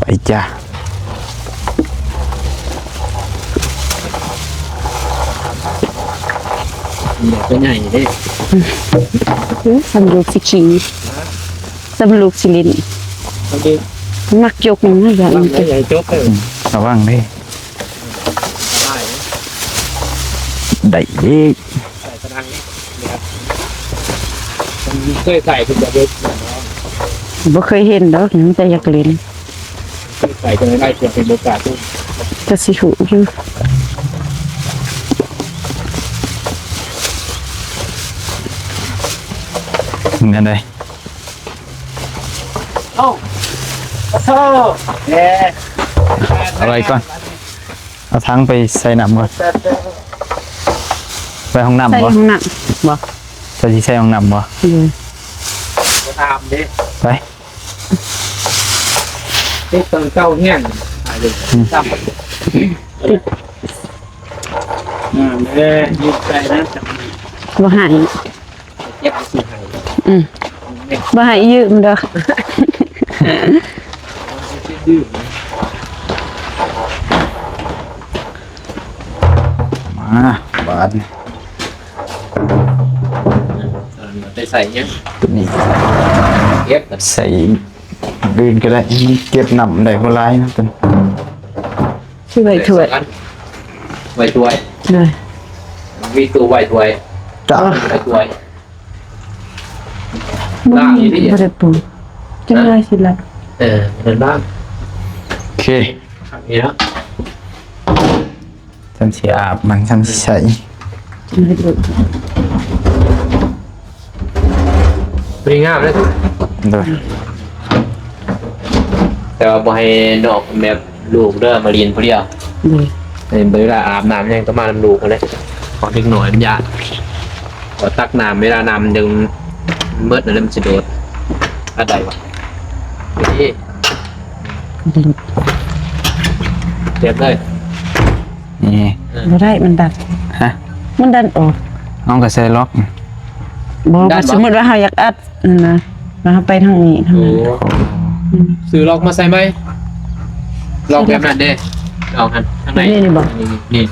ໄປຈ້າ ດອກໃຫຍ່ເດ້ ອືມ ສ່ຳລູກຊິຂີ່ ສ່ຳລູກຊິຫຼິ້ນ ມັກຍົກມັນນະ ຢ່າ ລຳໃຫຍ່ໃຫຍ່ຈົກເດີ ອືມ ລະວັງເດ້ ໄດ້ອີກ ໃສ່ຕະໜ່າງນີ້ ເຄີຍໃສ່ເປັນແບບນີ້ ບໍ່ເຄີຍເຫັນດອກ ມີແຕ່ຢາກຫຼິ້ນ ໃສ່ເປັນໄດ້ ເພື່ອເປັນໂອກາດ ກະຊິຮູ້ຢູ່ ແນວໃດ? ເອົ້າ ໂອ້ໂຫ ເອີ ເອົາໄວ້ກ່ອນ ເອົາຖັງໄປໃສ່ນ້ຳກ່ອນ ໄປຫ້ອງນ້ຳ ໃສ່ ບໍ່? ຫ້ອງນ້ຳບໍ່? ເຈົ້າຊິໃສ່ຫ້ອງນ້ຳບໍ່? ເອີ ບໍ່ຖາມເດ້ ໄປ ຕິດຕົນເກົ່າແຮງ ອືມ ງາມເດ້ ດີໃຈນະ ບໍ່ໃຫ້ ເຈັບຊິໃຫ້ ອືມ ບໍ່ໃຫ້ຢືມດອກ ມາບາດນີ້ ໄປໃສ່ຫຍັງ ນີ້ ເກັບ ໃສ່ອື່ນກໍໄດ້ ມັນເກັບນ້ຳໄດ້ບໍ່ຫຼາຍນະຕົວນີ້ ຊິໄວ້ຖ້ວຍ ໄວ້ຖ້ວຍ ໂດຍ ມີຕູ້ໄວ້ຖ້ວຍ ຈ້າ ໄວ້ຖ້ວຍ ລ້າງຢູ່ນີ້ ບໍ່ໄດ້ປູ ຈັ່ງໄດ້ຊິລະ ເອີ ມັນລ້າງ ໂອເຄ ນີ້ເນາະ ຊ່ຳຊິອາບມັນ ຊ່ຳຊິໃສ່ ພໍດີງາມເລີຍ ໂດຍ ແຕ່ວ່າບໍ່ໃຫ້ນອກແບບລູກເດີ ມາຫຼິ້ນຜູ້ດຽວ ໂດຍ ໃຫ້ເວລາອາບນ້ຳຫຍັງກໍມານຳລູກຫັ້ນແຫຼະ ຂອງເດັກນ້ອຍມັນຢ້ານ ກໍຕັກນ້ຳ ເວລານ້ຳມັນດຶງໝົດແລ້ວມັນຊິໂດດ ອັນໃດວະ ນີ້ ເຈັບເລີຍ ນີ້ ເອີ ບໍ່ໄດ້ ມັນດັນ ຮະ ມັນດັນອອກ ເຮົາກໍໃສ່ລັອກ ບໍ່ ດັນບໍ່ ສົມມຸດວ່າເຮົາຢາກອັດ ອັນນະ ວ່າເຮົາໄປທາງນີ້ ທາງນັ້ນ ໂອ້ ອືມ ຊື້ລັອກມາໃສ່ໃໝ່ ລັອກແບບນັ້ນເດ້ ອອກຫັ້ນ ທາງໃນ ນີ້ ນີ້ບໍ່ ນີ້ ນີ້ ນີ້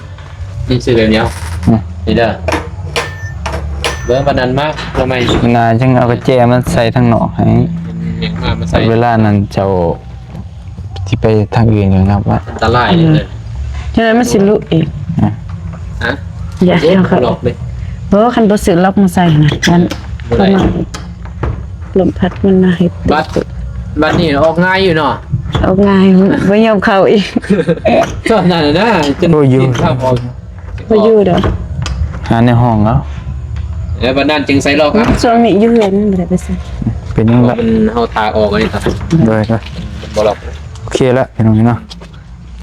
ນີ້ຊື້ແບບດຽວ ອືມ ນີ້ເດີ ເບິ່ງບາດນັ້ນມາ ທຳໄມ ໜ້າຈັ່ງເອົາກະແຈມາໃສ່ທາງນອກໃຫ້ ຫຍັງມາ ມາໃສ່ ເວລານັ້ນເຈົ້າ ຊິໄປທາງອື່ນກໍງັບໄວ້ ອັນຕະລາຍເລີຍ ເອີ ຈັ່ງໃດມັນຊິຫຼຸເອງ ຮະ ຢ່າໃຫ້ເຂົາ ເອີ ບໍ່ ຄັນບໍ່ຊື້ລັອກມາໃສ່ຫັ້ນນະ ຢ້ານ ບໍ່ໄດ້ ລົມ ລົມພັດມັນມາເຮັດ ບັດ ບັດນີ້ອອກງ່າຍຢູ່ເນາະ ອອກງ່າຍ ບໍ່ຍອມເຂົ້າອີກ ຕອນນັ້ນນະ ຈົນ ໂອ້ຍ ກິນຂ້າວອອກ ບໍ່ຢູ່ດອກ ຫາໃນຫ້ອງເອົາ ແລ້ວບັດນັ້ນຈຶ່ງໃສ່ລັອກ ຊ່ວງນີ້ຢູ່ເຮືອນບໍ່ໄດ້ໄປໃສ ເປັນຫຍັງລະ ມັນເຮົາຖາກອອກອັນນີ້ ໂດຍ ໂດຍ ບໍ່ລັອກ ໂອເຄລະ ພີ່ນ້ອງເນາະ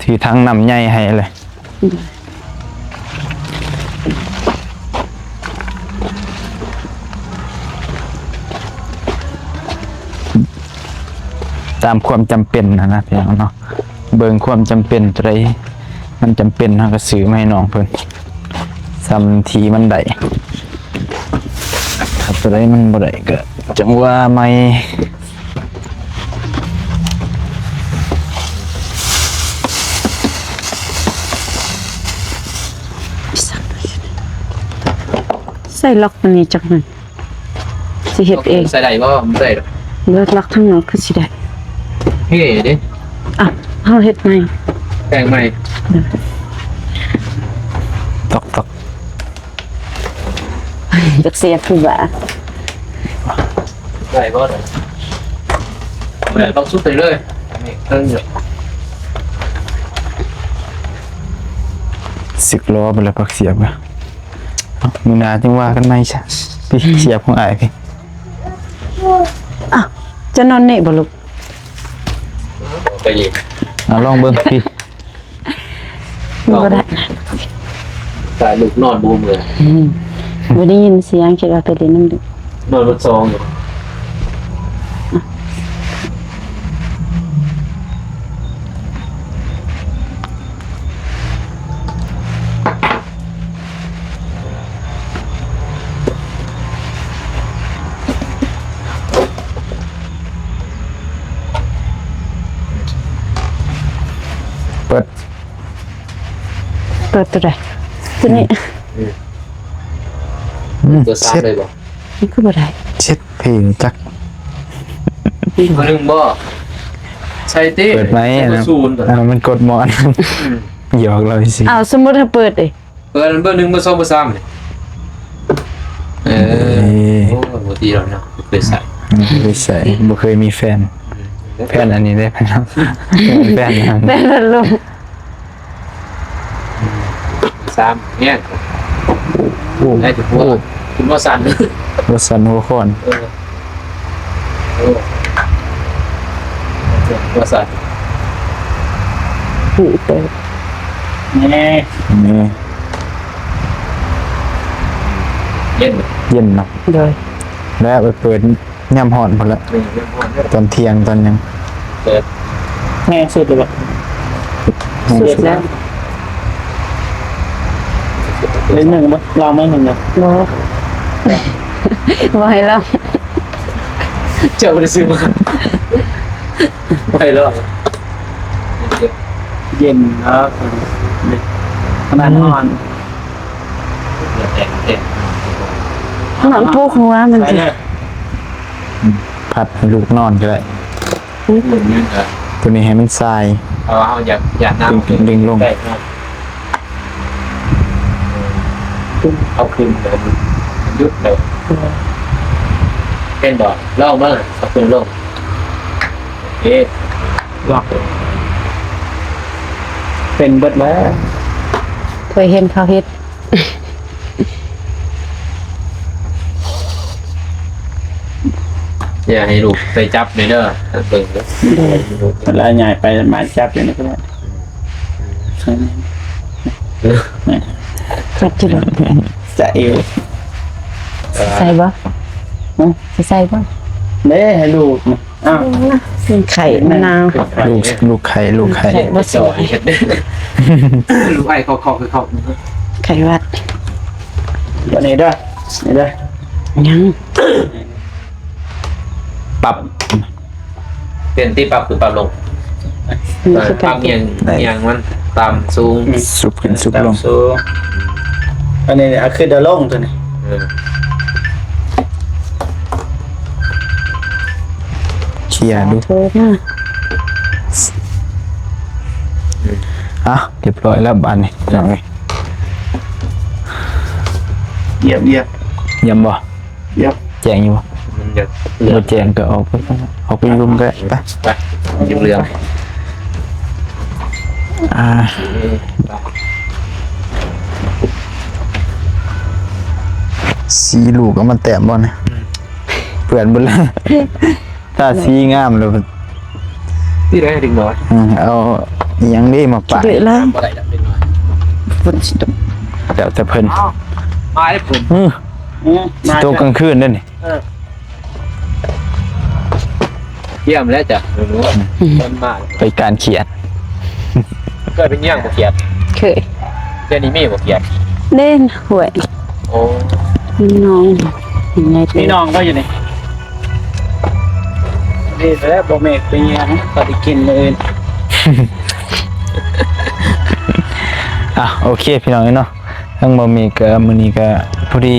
ຖືຖັງນ້ຳໃຫຍ່ໃຫ້ເລີຍ ຕາມຄວາມຈຳເປັນຫັ້ນນະ ພີ່ນ້ອງເນາະ ເບິ່ງຄວາມຈຳເປັນ ໂຕໃດມັນຈຳເປັນ ເຮົາກໍຊື້ມາໃຫ້ນ້ອງເພິ່ນ ສ່ຳທີ່ມັນໄດ້ ຖ້າໂຕໃດມັນບໍ່ໄດ້ກໍຈັ່ງວ່າໃໝ່ ໃສ່ລັອກອັນນີ້ຈັກໜ່ອຍ ຊິເຮັດເອງ ໃສ່ໄດ້ບໍ່? ບໍ່ໄດ້ດອກ ລັອກທາງນອກຄືຊິໄດ້ ເຮເດ້ ອ່ະ ເຮົາເຮັດໃໝ່ ແປງໃໝ່ ຕອກໆ ຈັກສຽບຄືວ່າ ໄດ້ບໍ່? ໄດ້ ໄດ້ ຕ້ອງສຸດໄປເລີຍ ນີ້ເຄິ່ງຢູ່ ສຶກລໍ້ໄປແລ້ວ ປັກສຽບ ມື້ໜ້າຈຶ່ງວ່າກັນໃໝ່ຊະ ພີ່ ສຽບຂອງອ້າຍພີ່ ອ້າວ ຈະນອນນີ້ບໍ່ລູກ? ໄປອີກ ອ່ະ ລອງເບິ່ງພີ່ ບໍ່ໄດ້ ຕາຍລູກນອນບໍ່ເມືອ ອືມ ບໍ່ໄດ້ຍິນສຽງ ຄິດວ່າໄປຫຼິ້ນນຳລູກ ນອນໝົດສອງຢູ່. ເປີດ ເປີດຕົວໃດ? ຕົວນີ້ ອືມ ອືມ ເປີດສາມ ເຊັດ ໄດ້ບໍ່? ມັນຄືບໍ່ໄດ້ ເຊັດ ເພງຈັກ ເບີໜຶ່ງບໍ່? ໃສ່ຕິ ເປີດໄໝ ໃສ່ເບີສູນ ອັນນັ້ນມັນກົດໝໍ້ ອືມ ຫຍອກລາວຊື່ ອ້າວ ສົມມຸດເຮົາເປີດເດ ເປີດເບີໜຶ່ງ ເບີສອງ ເບີສາມ ເອີ ເອີ ໂອ້ ບໍ່ດີແລ້ວເນາະ ບໍ່ເຄີຍໃສ່ ບໍ່ເຄີຍໃສ່ ບໍ່ເຄີຍມີແຟນ ອືມ ແຟນອັນນີ້ເດ້ ແຟນ ແຟນ ແຟນພັດລົມ ສາມແຮງ ໂອ້ ໄດ້ແຕ່ຫົວ ໂອ້ ຂຶ້ນຫົວສັ່ນ ຫົວສັ່ນຫົວຄອນ ເອີ ໂອ້ ວ່າຊັ້ນ ຫູເປີດ ແນ່ ແນ່ ເຢັນ ເຢັນເນາະ ໂດຍ ແລ້ວໄປເປີດຍາມຮ້ອນພຸ້ນລະ ເອີ ຍາມຮ້ອນເດີ ຕອນທ່ຽງຕອນຫຍັງ ເປີດ ແຮງສຸດເລີຍບໍ່? ສຸດແລ້ວ ເຫຼັ້ນໜຶ່ງບໍ່? ລອງເບິ່ງໜຶ່ງເດີ ບໍ່ ບໍ່ໃຫ້ລອງ ເຈົ້າບໍ່ໄດ້ຊື້ມາ ບໍ່ໃຫ້ລອງ ເຢັນເນາະ ຂະໜາດຮ້ອນ ມັນປົກຫົວມັນ ໄປເລີຍ ອືມ ພັດໃຫ້ລູກນອນກໍໄດ້ ອືມ ຕົວນີ້ໃຫ້ມັນຊາຍ ເພາະວ່າເຮົາຢາກ ຢາກນ້ຳດຶງ ດຶງລົງ ໄດ້ເນາະ ເອົາຂຶ້ນ ມັນຢຸດເລີຍ ເຫັນບໍ່? ລອງເບິ່ງ ເອົາຂຶ້ນລົງ ໂອເຄ ລອງ ເປັນເບິດແລ້ວ ເຄີຍເຫັນເຂົາເຮັດ ຢ່າໃຫ້ລູກໄປຈັບເດີ ເບິ່ງເດີ ເວລາໃຫຍ່ໄປມາຈັບຢູ່ນີ້ກໍໄດ້ ຈັບຢູ່ ຈະເອວ ຊິໃສ່ບໍ່? ຮະ? ຊິໃສ່ບໍ່? ເດ້ ໃຫ້ລູກ ອ້າວ ໄຂ່ມະນາວ ລູກ ລູກໄຂ່ ລູກໄຂ່ ໄຂ່ບໍ່ສວຍ ລູກໄອ້ເຂົາ ເຂົາ ເຂົາ ໄຂ່ຫວັດ ອັນນີ້ເດີ ນີ້ເດີ ຍັງ ປັບ ປ່ຽນທີ່ປັບຄືປັບລົງ ອືມ ປັບຫຍັງ ໄດ້ ຫຍັງມັນຕ່ຳສູງ ອືມ ສຸບຂຶ້ນສຸບລົງ ຕ່ຳສູງ ອັນນີ້ເອົາຂຶ້ນເອົາລົງຕົວນີ້ ເອີ ເຄຍດູ ໂອ້ ອືມ ອ່ະ ຮຽບຮ້ອຍແລ້ວບາດນີ້ ພີ່ນ້ອງເອີຍ ຢ້ຽມ ຢ້ຽມ ຢ້ຽມບໍ່? ຢ້ຽມ ແຈ້ງຢູ່ບໍ່? ມັນຢາກເຫຼືອງ ບໍ່ແຈ້ງກໍອອກໄປ ອອກໄປຢູ່ລຸ່ມກໍໄດ້ ໄປ ໄປ ຢູ່ເຫຼືອງ ອ່າ ສີລູກເອົາມາແຕ້ມບໍ່ນີ້? ອືມ ເປື້ອນເບິດແລ້ວ ທາສີງາມແລ້ວ ທີ່ໄດ້ເດັກນ້ອຍ ເອີ ເອົາອີ່ຫຍັງດີມາປະ ເລະລະ ບໍ່ໄດ້ດອກເດັກນ້ອຍ ຝົນຊິຕົກ ແລ້ວແຕ່ເພິ່ນ ເອົາ ມາເດ້ເພິ່ນ ອື ອື ຊິຕົກກາງຄືນເດ້ນີ້ ເອີ ຢ້ຽມແລ້ວຈ້ະ ອື ຄົນມາ ໄປການຂຽດ ເຄີຍໄປຍ່າງບໍ່ຂຽດ? ເຄີຍ ແຕ່ນີ້ມີບໍ່ຂຽດ? ເດ້ ຫ້ວຍ ໂອ້ ມີໜອງ ມີໜອງບໍ່ຢູ່ນີ້? ນີ້ແຫຼະ ບໍ່ແມ່ນໄປຍ່າງ ກໍໄດ້ກິນມື້ອື່ນ ອ່ະ ໂອເຄ ພີ່ນ້ອງເອີຍເນາະ ທາງບໍ່ມີກໍ ມື້ນີ້ກໍພໍດີ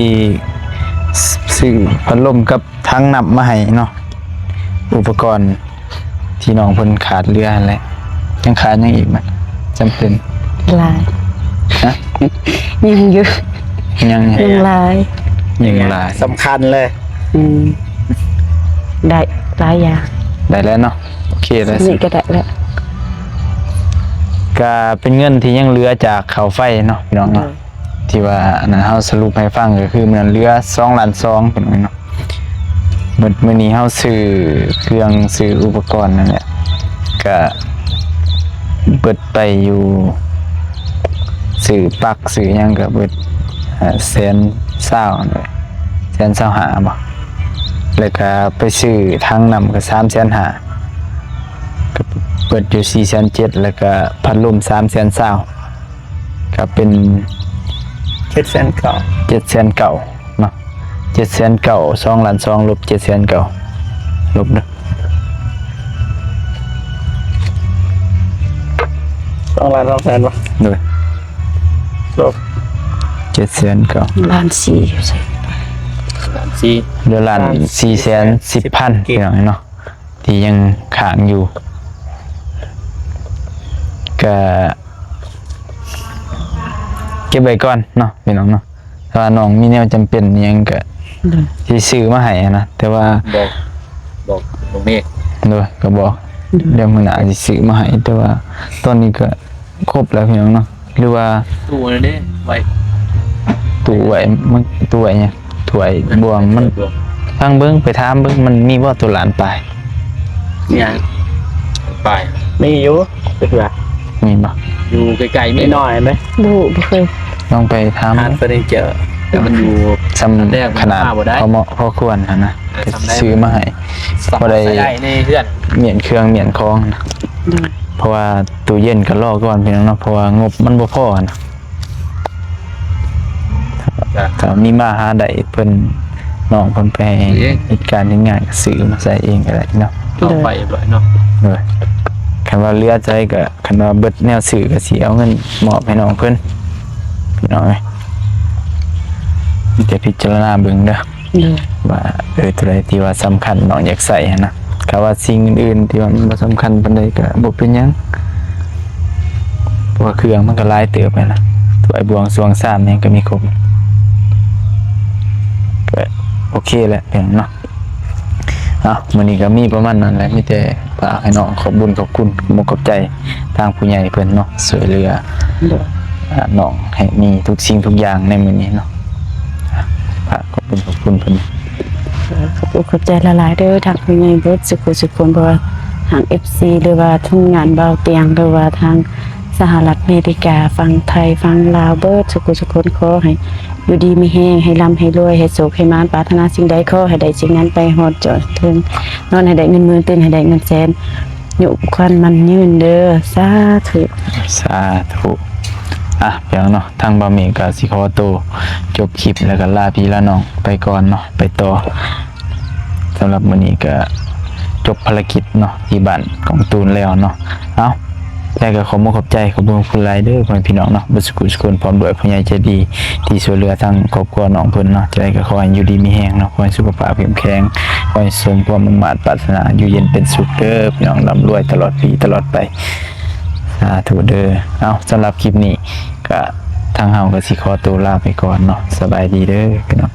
ຊື້ພັດລົມກັບຖັງນ້ຳມາໃຫ້ເນາະ ອຸປະກອນ ທີ່ນ້ອງເພິ່ນຂາດເຫຼືອຫັ້ນແຫຼະ ຍັງຂາດຫຍັງອີກມັນຈຳເປັນຫຼາຍ ຮະ? ຍັງຢູ່ ຍັງ ຍັງຫຼາຍ ຍັງຫຼາຍ ສຳຄັນເລີຍ ອືມ ໄດ້ຫຼາຍຢ່າງ ໄດ້ແລ້ວເນາະ ໂອເຄແລ້ວ ນີ້ກໍໄດ້ແລ້ວ ກະເປັນເງິນທີ່ຍັງເຫຼືອຈາກເຂົ້າໄຟເນາະ ພີ່ນ້ອງເນາະ ໂດຍ ທີ່ວ່າອັນນັ້ນເຮົາສະຫຼຸບໃຫ້ຟັງ ກໍຄືມື້ນັ້ນເຫຼືອສອງລ້ານສອງ ພີ່ນ້ອງເນາະ ໝົດມື້ນີ້ເຮົາຊື້ເຄື່ອງຊື້ອຸປະກອນນັ້ນແຫຼະ ກະເບິດໄປຢູ່ ຊື້ປັກຊື້ຫຍັງກໍເບິດ ເອີ ແສນຊາວ ແສນຊາວຫ້າບໍ ແລ້ວກໍໄປຊື້ຖັງນ້ຳກໍສາມແສນຫ້າ ກໍເບິດຢູ່ສີ່ແສນເຈັດ ແລ້ວກໍພັດລົມສາມແສນຊາວ ກໍເປັນ ເຈັດແສນເກົ້າ ເຈັດແສນເກົ້າເນາະ ເຈັດແສນເກົ້າ ສອງລ້ານສອງ ລົບເຈັດແສນເກົ້າ ລົບເດີ ສອງລ້ານສອງແສນບໍ່? ໂດຍ ລົບ ເຈັດແສນເກົ້າ ລ້ານສີ່ ລ້ານສີ່ ເຫຼືອລ້ານສີ່ແສນສິບພັນ ພີ່ນ້ອງເນາະ ທີ່ຍັງຄ້າງຢູ່ ກະເກັບໄວ້ກ່ອນເນາະ ພີ່ນ້ອງເນາະ ຖ້າວ່ານ້ອງມີແນວຈຳເປັນອີ່ຫຍັງກະ ໂດຍ ຊິຊື້ມາໃຫ້ຫັ້ນນະ ແຕ່ວ່າ ບອກ ບອກນ້ອງເມກ ໂດຍ ກໍບອກ ໂດຍ ດຽວມື້ໜ້າຊິຊື້ມາໃຫ້ ແຕ່ວ່າຕອນນີ້ກໍຄົບແລ້ວ ພີ່ນ້ອງເນາະ ຫຼືວ່າ ຕູ້ນັ້ນເດ້ ໄວ້ ຕູ້ໄວ້ ມັນ ຕູ້ໄວ້ຫຍັງ ຖ້ວຍ ແມ່ນ ບ່ວງ ມັນ ຖ້ວຍ ບ່ວງ ຟັງເບິ່ງ ໄປຖາມເບິ່ງ ມັນມີບໍ່ໂຕລ້ານປາຍ ມີຫຍັງ ປາຍ ມີຢູ່ ເປັນເທື່ອ ມີບໍ່? ຢູ່ໄກໆ ມີ ມີໜ້ອຍເດ້ ບໍ່ຮູ້ ບໍ່ເຄີຍ ລອງໄປຖາມຮ້ານເຟີນິເຈີ ແຕ່ມັນຢູ່ ສ່ຳ ແຕ່ມັນ ຂະໜາດ ພໍເໝາະພໍຄວນຫັ້ນນະ ເອີ ກໍຊື້ມາໃຫ້ ສ່ຳໃດ ພໍໄດ້ ໃຊ້ໄດ້ໃນເຮືອນ ມ້ຽນເຄື່ອງມ້ຽນຂອງນະ ໂດຍ ເພາະວ່າຕູ້ເຢັນກໍລໍກ່ອນ ພີ່ນ້ອງເນາະ ເພາະວ່າງົບມັນບໍ່ພໍນະ ຖ້າມີມາຫາໄດ້ເພິ່ນ ນ້ອງເພິ່ນໄປເຮັດການເຮັດງານ ກໍຊື້ມາໃສ່ເອງກໍໄດ້ເນາະ ເອົາໄປເນາະ ໂດຍ ຄັນວ່າເຫຼືອໃຈກໍ ຄັນວ່າເບິດແນວຊື້ກໍຊິເອົາເງິນມອບໃຫ້ນ້ອງເພິ່ນ ພີ່ນ້ອງເອີຍ ມີແຕ່ພິຈາລະນາເບິ່ງເດີ ໂດຍ ວ່າ ເອີ ຕົວໃດທີ່ວ່າສຳຄັນນ້ອງຢາກໃຊ້ຫັ້ນນະ ຖ້າວ່າສິ່ງອື່ນໆທີ່ວ່າມັນບໍ່ສຳຄັນປານໃດກໍບໍ່ເປັນຫຍັງ ເພາະວ່າເຄື່ອງມັນກໍຫຼາຍເຕີບຫັ້ນນະ ຖ້ວຍບ່ວງຊວງຊາມຫຍັງກໍມີຄົບ ກໍໂອເຄແຫຼະ ພີ່ນ້ອງເນາະ. ເອົາ ມື້ນີ້ກໍມີປະມານນັ້ນແຫຼະ ມີແຕ່ຝາກໃຫ້ນ້ອງຂອບບຸນຂອບຄຸນ ຂອບອົກຂອບໃຈທາງຜູ້ໃຫຍ່ເພິ່ນເນາະ ຊ່ວຍເຫຼືອ ໂດຍ ອາ ນ້ອງໃຫ້ມີທຸກສິ່ງທຸກຢ່າງໃນມື້ນີ້ເນາະ ຝາກຂອບບຸນຂອບຄຸນເພິ່ນ ຂອບອົກຂອບໃຈຫຼາຍໆເດີ ທາງຜູ້ໃຫຍ່ເບິດສຸຂູສຸຄົນ ບໍ່ວ່າທາງເອັຟຊີ ຫຼືວ່າທີມງານບ່າວຕຽງ ຫຼືວ່າທາງສະຫະລັດອາເມລິກາ ຝັ່ງໄທ ຝັ່ງລາວ ເບິດສຸຂູສຸຄົນ ຂໍໃຫ້ ຢູ່ດີມີແຮງ ໃຫ້ລ່ຳໃຫ້ລວຍ ໃຫ້ໂຊກໃຫ້ໝານ ປາດຖະໜາສິ່ງໃດຂໍໃຫ້ໄດ້ສິ່ງນັ້ນໄປຮອດຈອດເຖິງ ນອນໃຫ້ໄດ້ເງິນໝື່ນ ຕື່ນໃຫ້ໄດ້ເງິນແສນ ອາຍຸຂວັນໝັ້ນຍືນເດີ ສາທຸ ສາທຸ. ອ່ະ ພີ່ນ້ອງເນາະ ທາງບ່າວເມກກໍຊິຂໍໂຕຈົບຄລິບ ແລ້ວກໍລາພີ່ລານ້ອງໄປກ່ອນເນາະ ໄປຕໍ່ ສຳລັບມື້ນີ້ກໍຈົບພາລະກິດເນາະ ທີ່ບ້ານກອງຕູນແລ້ວເນາະ ເອົາ ແລ້ວກໍຂໍຂອບອົກຂອບໃຈ ຂອບຄຸນຫຼາຍເດີ ພໍ່ແມ່ພີ່ນ້ອງເນາະ ເບິດສຸຂູສຸຄົນ ພ້ອມດ້ວຍຜູ້ໃຫຍ່ໃຈດີ ທີ່ຊ່ວຍເຫຼືອທາງຄອບຄົວນ້ອງເພິ່ນເນາະ ຈັ່ງໃດກໍຂໍໃຫ້ຢູ່ດີມີແຮງເນາະ ຂໍໃຫ້ສຸຂະພາບເຂັ້ມແຂງ ຂໍໃຫ້ສົມຄວາມມຸ່ງມາດປາດຖະໜາ ຢູ່ເຢັນເປັນສຸກເດີ ພີ່ນ້ອງ ລ່ຳລວຍຕະຫຼອດປີຕະຫຼອດໄປ ສາທຸເດີ. ເອົາ ສຳລັບຄລິບນີ້ກໍ ທາງເຮົາກໍຊິຂໍໂຕລາໄປກ່ອນເນາະ ສະບາຍດີເດີ ພີ່ນ້ອງ.